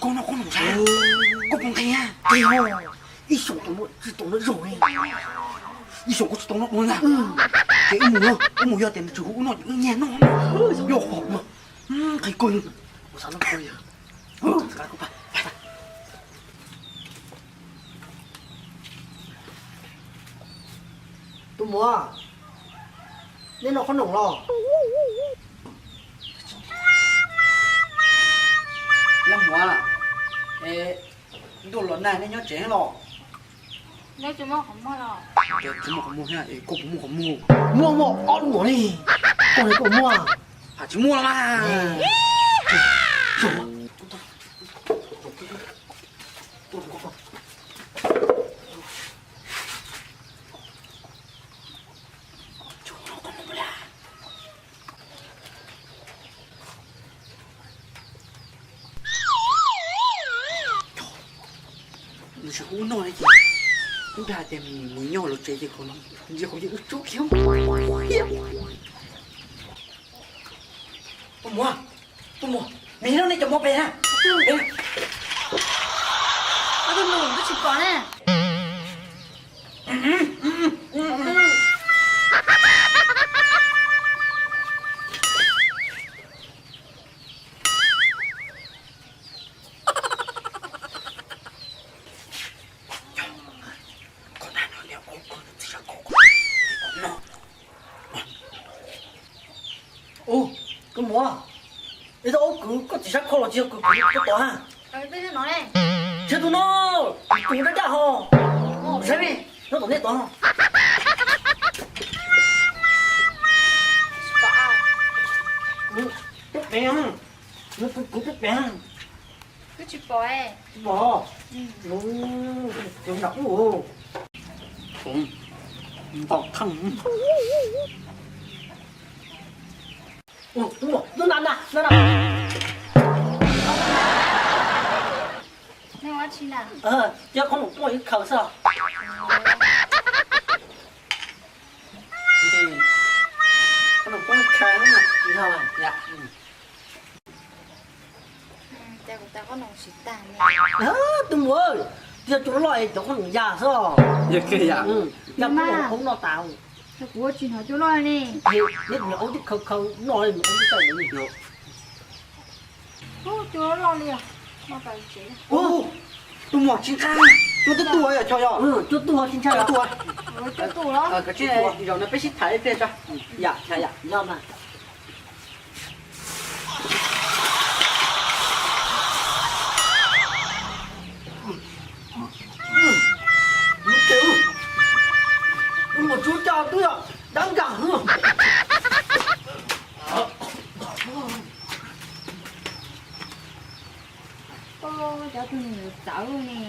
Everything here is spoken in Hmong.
Koj noj qhob noom ntag, koj puas nqhis? Ib xyoos tau noj tsis tau noj zoo li. Ib xyoos koj tsis tau noj dua ntag. Ces wb mus, wb mus, yog tias nws tsis hu wb noj ces wb nyiag noj. Yog qhov mas nqhis koj. Tus muam, nej noj qhob noom los? Leej muam, ntuj los nag nej nyob tsev los? Tsis muaj qhov muag thiab, koj puas muaj qhov muag? Muaj, muaj ob lub no li. Koj li koj muaj. Has tsis muaj los mas. Nws tsis hu wb noj li ces wb dag tias mus nyob lawv tsev ces kom ntsia qhov ces wb tsub kiag. Tus muam, tus muam, me no nej cov mov pem na. Ob tug nus twb tsis pom ne. Ub, koj muam, ib tug aub kwv koj txiv sab khau los tsis yog kwv kwv tuaj tod ha. Tsis yog tus no, tus daj daj ho. Saib me, nyob tom ntej tod. Pub pem, nws kwv kwv pub pem. Twb tsis pom. Tsis pom. Nram ub. Ntaus theej. Tus muam, tus na na na na. Nej ua dab tsi na? Cov qhob noom poj ib khaws xwb. Qhob noom poj ib khaws. Yog. Cas kuv tais qhob noom tsis tag ne. Tus muam, twb yog cua loj es cov qhob noom ya xwb. Yog kawg yam. Yog qhob noom qhob noj tas. Kuv ua tsis hnov cua loj ne. Neb kuv nyuam qhuav twb khaws khaws noj li nyuam qhuav twb tau li. Cua loj li. Tus muam tsis nqha, cua twb tuag yom, cua yom. Cua tuag tsis ntshai. Cua tuag. Koj tsis zaum no peb sib tham ib pliag tso. Yam, yam, yog mas. Mus tsuv coj twb yog dab nkag hwv. Cov tug nws txawv ne.